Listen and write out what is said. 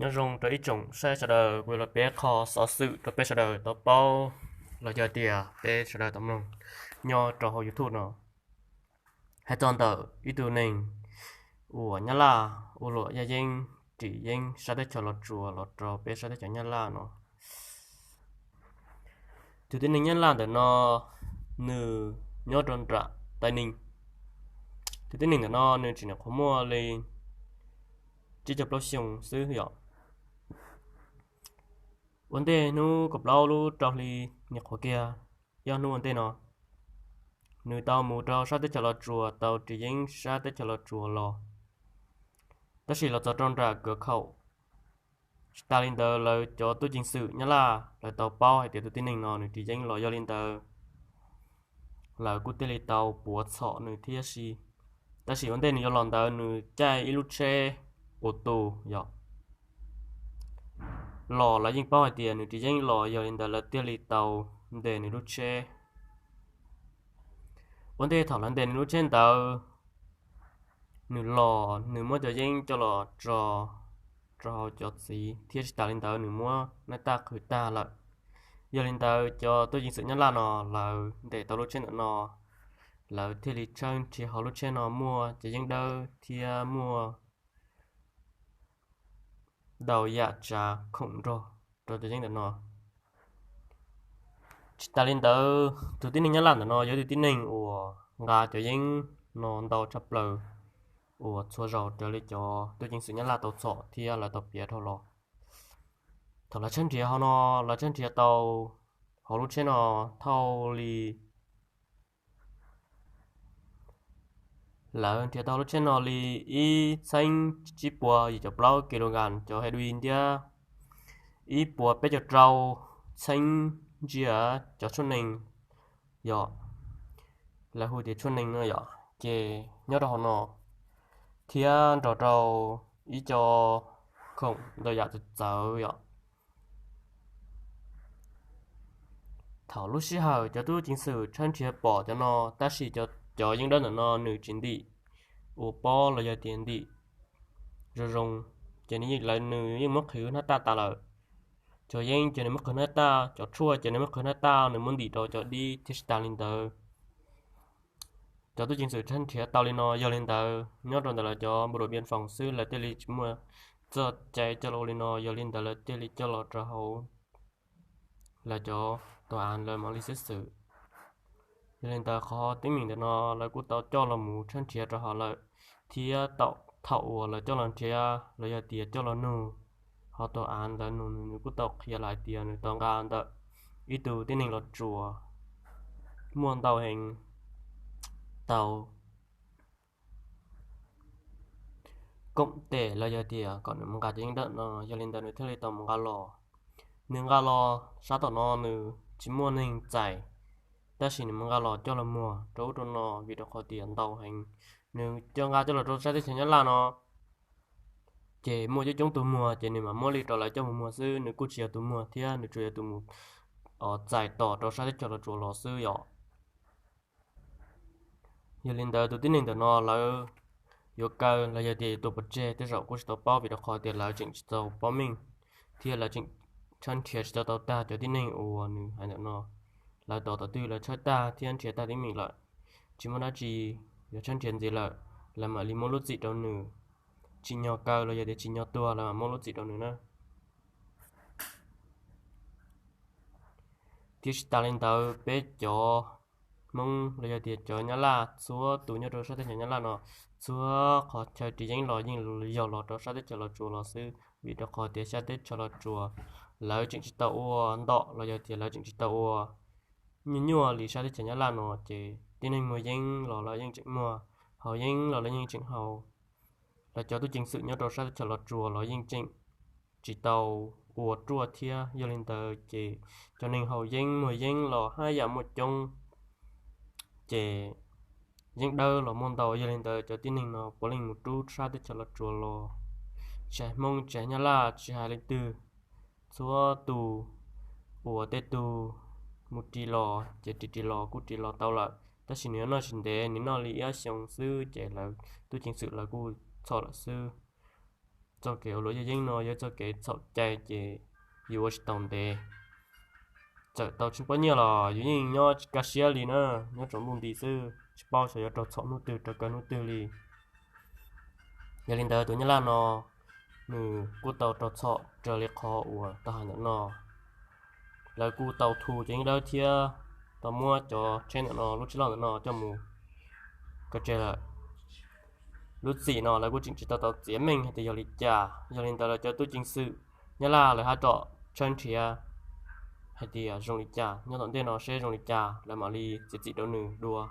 Nyob zoo rau ib tsoom saib sawv daws, kuv los piav qho xov xwm rau peb sawv daws tau paub los yog tias peb sawv daws tau mloog nyob rau hauv YouTube no, hais txog ntawm ib tug neeg uas Nyab Laj ua luam yaj yeeb ris yeeb sab teb chaws Los Tsuas los rau peb sab teb chaws Nyab Laj no. Tus tib neeg Nyab Laj ntawm no nws nyob rau nram Taiv Neeg. Tus tib neeg ntawm no nws tseem nyuam qhuav muaj li tsib caug plaub xyoo xwb yom. Ua ntej hnub kaum plaub lub rau hli nyuam qhuav kiag, yog hnub ua ntej no, nws tau mus rau sab teb chaws Los Tsuas tau ris yeeb sab teb chaws Los Tsuas los. Tab sis los txog rau nram Kawv Khaum, tsis tas li ntawd lawv cov tub ceev xwm Nyab Laj lawv tau paub hais tias tus tib neeg no nws ris yeeb los, yog li ntawd lawv kuj thiaj li tau puav txhom nws thiab si. Tab sis ua ntej nws yuav los ntawd nws caij ib lub tsheb ua tus yom, los lawv yeej paub hais tias nws ris yeeb los, yog li ntawd lawv thiaj li tau ntes nws lub tsheb. Ua ntej thaum lawv ntes nws lub tsheb ntawd, nws los nws muab cov yeeb coj los tso rau hauv cov txiv thiab tsis tas li ntawd nws muab nab taj qhwv tag lawm. Yog li ntawd cov tub ceev xwm Nyab Laj no lawv ntes tau lub tsheb ntawm no, lawv thiaj li tshawb nrhiav hauv lub tsheb no muaj cov yeeb dawb thiab muaj ntau yam tsav khoom nrog rau cov yeeb ntawm no. Tsis tas li ntawd tus tib neeg Nyab Laj ntawm no yog ib tug tib neeg uas nqa cov yeeb no ntau tshaj plaws uas txhua zaus raws li cov tub ceev xwm Nyab Laj tau txhom thiab lawv tau piav dhau los. Thaum lawv tshawb nrhiav hauv no, lawv tshawb nrhiav tau hauv lub tsheb no thauj li lawv nrhiav tau hauv lub tsheb no li ib txheeb tsib puas yim caum plaub kilogram cov heroin thiab ib puas peb caug rau txheeb ntsiav cov tshuaj nees yom, lawv hu tias tshuaj nees no yom, ces nyob rau hauv no thiab nrog rau ib co khoom ntau yam txawv txawv yom. Thaum lub sij hawm cov tub ceev xwm tshawb nrhiav pom cov no, tab sis cov yeeb dawb ntawm no nws tsis ntim ua pob los yog tias ntim zoo zoo, ces nws yeej, lawv, nws yeej muab qhwv hnab taj tas lawm. Cov yeeb ces nws muab qhwv hnab taj, cov tshuaj ces nws muab qhwv hnab taj, nws muab ntim rau cov dib thiab tsis tas li ntawd. Cov tub ceev xwm tshawb nrhiav tau li no, yog li ntawd nyob rau ntawm lawv cov npu ruam piam foos xwb lawv thiaj li tsis muaj txoj cai coj los ua li no, yog li ntawd lawv thiaj li coj los rau hauv lawv cov tau av lawv mam li xib xwm. Yog li ntawd qhov teeb meem ntawm no lawv kuj tau coj los mus tshawb nrhiav rau hauv lawm, thiab tau thaum uas lawv coj los nrhiav los yog tias coj los nug, ho tau av ntawd nug nws kuj tau qhia lawm hais tias nws tau nqa ntawm ib tug tib neeg Los Tsuas muaj ntau heev tau koom tes los yog tias kom nws mus nqa cov yeeb dawb no, yog li ntawd nws thiaj li tau mus nqa los. Nws nqa los sab tom no nws tsis muaj neeg txais, tab sis nws mus nqa los coj los muag rau ub rau no vim rau qhov tias ntau heev. Nws coj nqa coj los rau sab teb chaws Nyab Laj no ces muaj coob coob tus muag ces nws mam muab li rau lawv coj mus muag xwb, nws kuj tsis yog tus muag thiab nws tsuas yog tus mus txais tos rau sab teb chaws Los Tsuas los xwb yom. Yog li ntawd tus tib neeg ntawm no lawv yuav kaw los yog tias yuav tua pov tseg tej zaum kuj tsis tau paub vim rau qhov tias lawv tseem tsis tau paub meej, thiab lawv tseem tshawb nrhiav tsis tau tau tag cov tib neeg uas nws hais ntawm no. Lawv tos tom twg lawv tshawb tag thiab nrhiav tag teeb meem lawm, tsis muaj dab tsi yuav tshawb nrhiav ntxiv lawm, lawv mam li muab lub txim rau nws. Tsim nyog kaw los yog tias tsim nyog tuag lawv mam muab lub txim rau nws na. Thiab tsis tas li ntawd peb cov Hmoob los yog tias cov Nyab Laj txhua tus nyob rau sab teb chaws Nyab Laj no, txhua qhov chaw ris yeeb los yeej yog los rau sab teb chaws Los Tsuas los xwb, vim rau qhov tias sab teb chaws Los Tsuas lawv tseem tsis tau ua ntom los yog tias lawv tseem tsis tau ua nyuaj nyuaj li sab teb chaws Nyab Laj no ces tib neeg muag yeeb los lawv yeej tseem muag, haus yeeb los lawv yeej tseem haus. Lawv cov tub ceev xwm nyob rau sab teb chaws Los Tsuas los yeej tseem tsis tau ua ruaj thiab, yog li ntawd ces cov neeg haus yeeb muag yeeb los haj yam muaj coob, ces yeeb dawb los muaj ntau, yog li ntawd cov tib neeg no puav leej mus rub sab teb chaws Los Tsuas los, tsis hais Hmoob tsis hais Nyab Laj tsis hais leej twg, txhua tus uas tej tug mus ris los ces ris ris los kuj ris los tau lawm, tab sis nws yuav noj tsis ntev, nws noj li ib ob xyoos xwb ces lawv tub ceev xwm lawv kuj txhom lawm xwb. txoj kev ua luam yaj yeeb no yog txoj kev txhaum cai ces yus ua tsis tau ntev. Txawm tau tsis poj nyiaj los yus yeej nyob tsis kaj siab li na, nyob tsaus ntuj nti xwb, tsis paub xyov yuav raug txhom hnub twg raug kaw hnub twg li. Yog li ntawd tus nyab laj no nws kuj tau raug txhom raws li qhov uas tau hais ntawm no. Lawv kuj tau thu cov yeeb dawb thiab tau muab cov tsheb ntawm no, lub tsheb loj ntawm no coj mus kaw tseg lawm. Lub txim no lawv kuj tseem tsis tau tau txiav meej hais tias yog li cas, yog li ntawd lawv cov tub ceev xwm nyab laj lawv haj tsom tshawb nrhiav hais tias zoo li cas, nyob tom ntej no seb zoo li cas lawv mam li txiav txim rau nws dua.